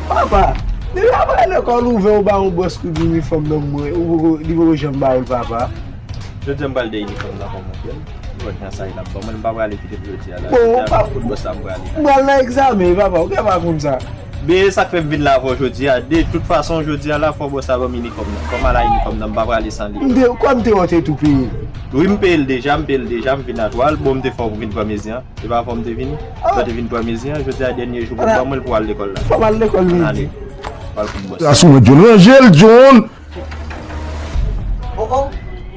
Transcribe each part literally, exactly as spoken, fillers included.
Papa, depi apre lekòl ouvè ou ba yon bòs kout inifòm nan mwen, ou poko, li poko janm ba ou l, papa. Jodi a m pral dèyè inifòm nan pou mwen. Ou wè nan sa l ap ban mwen, m pa prale kite l jodi a la. Bon, jodi a, pa kout bòs la m prale. M pral nan egzamen, papa, ou genlè pa konn sa. Men sa k fè m vin la avè w jodi a, de tout fason, jodi a la, fò bòs la ban m inifòm nan. Fò m al a inifòm nan, m pa prale san li. M te, kwè m te wè w te tou peye. Wi, m peye l deja, m peye l deja, m vin atwal. Bon, m te fè w vin pran mezi an. E pa fò m te vini? Lè w te vin pran mezi an, jodi a dènye jou pou ban mwen l pou al lekòl la. Fò m al lekòl midi. Ann ale. Pral pou bòs. Gason mwen, John, ranje l, John! Oh, oh.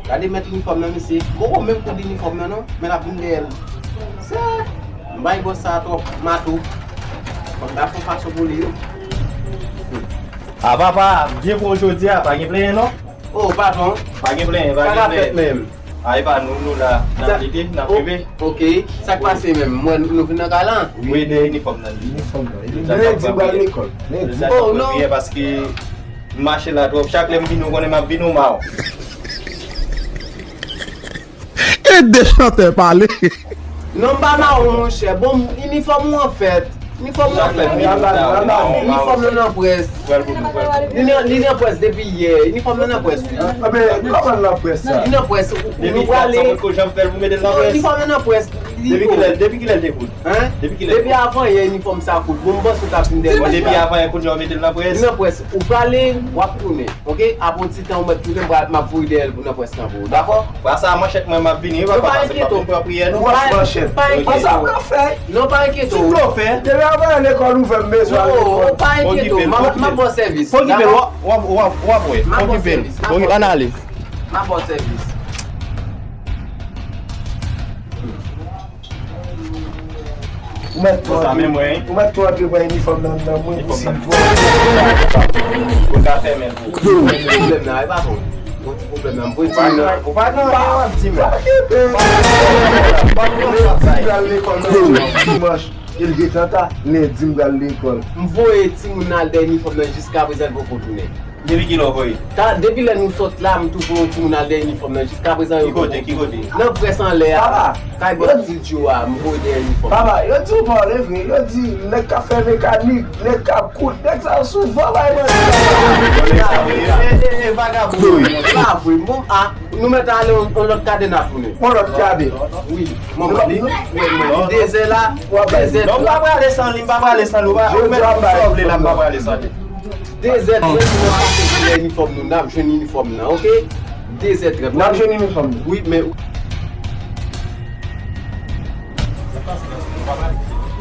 Gade mèt inifòm nan, mesye. M poko menm koud inifòm nan, non. Men l ap vin dèyè l. Se, m bay bòs sa twòp mato. Fò m ta fè yon fason pou li, wi. A papa, byen bon jodi a, pa gen plenyen, non? Oh, patwon. Pa gen plenyen, pa gen plenyen. Sa k ap fèt menm? A, e pa nou, nou la, n ap lite, n ap rive. Ok, sa k pase menm? M wè nou vin nan kay la? Wi, de inifòm nan. Inifòm nan. Lendi m pral lekòl. Lendi. Oh, non. Paske m mache la twòp. Chak lè m vini, ou konnen m ap vini, ou ma w. E de chantè pale. Non, m pa mawon, monchè. Bon, inifòm ou an fèt. Inifòm ou an fèt. Inifòm nan nan près. Li nan, li nan près depi yè. Inifòm nan nan près, wi. Anben, kòman l nan près sa? Li nan près. Ou, ou, nou prale. Depi yè, sa mwen ko janm fè l pou mete l nan près. Inifòm nan nan près. Depi kilè, depi kilè l te koud? Hein? Depi kilè? Depi avan yè, inifòm sa koud. Bon, m panse w t ap vin dèyè. Bon, depi avan yè, kounye a w mete l nan près? Li nan près. Ou prale, w ap tounen. Ok, apre yon ti tan ou mèt tounen, m pral, m ap voye dèyè l pou nan près lan pou ou. Dakò? Pran sa manchèt mwen, m ap vini, wi, papa, pase m ap vin pran priyè, non. Pa enkyete w. Pran sa mwen fè. Non, pa enkyete w. Ti blofè. Depi avan lekòl ouvè, m bezwen al lekòl. Non, pa enkyete w. M ap, m ap ba w sèvis. Okipe l, w ap, w ap, w ap, w ap wè. Okipe l. Ann ale. M ap ba w sèvis. Ou mèt tou antre, ou mèt tou antre pran inifòm nan nan mwen pou si l twò. Ou ka fèmen l pou ou. Pwoblèm nan, e pa bon. Bon, ti pwoblèm nan, m voye timoun nan. Ou pa nan anyen w ap di m la. Lendi m pral lekòl nan dimanch, e l gentan ta, lendi m pral lekòl. M voye timoun nan al dèyè inifòm nan, jiskaprezan l poko tounen. Depi kilè w voye? Ta, depi lè nou sot la, m tou voye yon timoun al dèyè inifòm nan. Jiskaprezan, yo poko. Ki kote? Ki kote? Nan près anlè a. Papa, kay bòs Didyo a, m voye dèyè inifòm. Papa, yo di w pale vre. Yo di nèg k ap fè mekanik, nèg k ap koud, nèg sa yo souvan bay manti. E, e, e, vagabon. E pa vre. Bon, a, nou mèt ale yon, yon lòt kade n a tounen. Yon lòt kade? Wi, manman, li, wi, mwen, li dezè la, dezè. Non, m pa prale san li, m pa prale san li. Ou pa, ou mèt fè sa w vle la, m pa prale san li. Dezè trèt, nou pase pou lè inifòm nou, n ap jwenn inifòm nan, oke? Dezè trèt. N ap jwenn inifòm nan. Wi, men.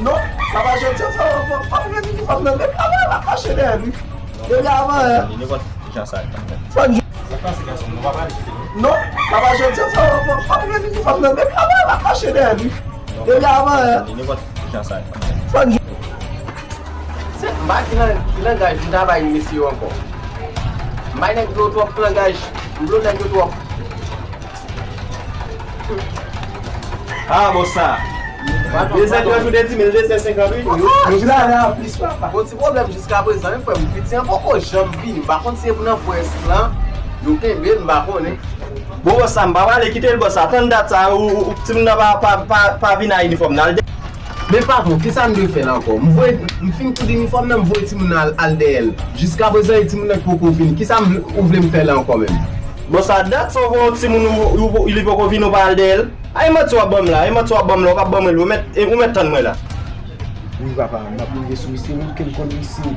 Non, sa pa jodi a, sa, w ap jwenn inifòm nan. Depi avan, l ap mache dèyè li. Depi avan, hein. Fò n jwenn. Non, sa pa jodi a, sa, w ap jwenn inifòm nan. Depi avan, l ap mache dèyè li. Depi avan, hein. Fò n jwenn. Se, m pa ki lan-, ki langaj m ta bay mesye yo ankò. M bay nèg yo twòp langaj, m blo nèg yo twòp. Ah, bon sa. Dezè trant ou te di m, dezè senkant, wi. Nou vin ale an plis, papa. Bon, ti pwoblèm jiskaprezan, wi, frè m, piti an poko janm vini. M pa konn si se pou nan près lan yo kenbe l, m pa konnen. Bon, bòs sa, m pa prale kite l, bòs sa. Tann dat sa, ou, ou, ou, timoun nan pa, pa, pa, pa vin a inifòm nan. Al de- Men patwon, kisa m dwe fè la ankò? M voye, m fin koud inifòm nan, m voye timoun nan al, al dèyè l. Jiskaprezan, e timoun nan ki poko vini. Kisa m vle, ou vle m fè la ankò menm? Bon, sa dat sa w voye yon timoun, ou, ou, ou, li poko vini, ou pa al dèyè l? A, e manti w ap ban m la, e manti w ap ban m la, ou p ap ban mwen l, ou mèt, e, ou mèt tann mwen la. Wi, papa, m ap rive sou misye, wi, ke m konn misye.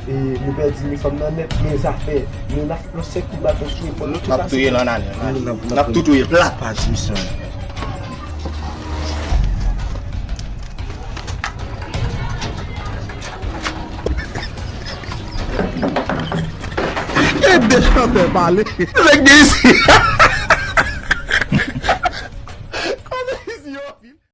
E, nou pèdi inifòm nan nèt, men zafè, men n ap fè yon sèl kout baton sou epòl li, tout sa se. N ap touye l ann ale, ann ale. N ap tou touye plat. Pa di misye anyen. E de chantè pale. Nèg gen isi.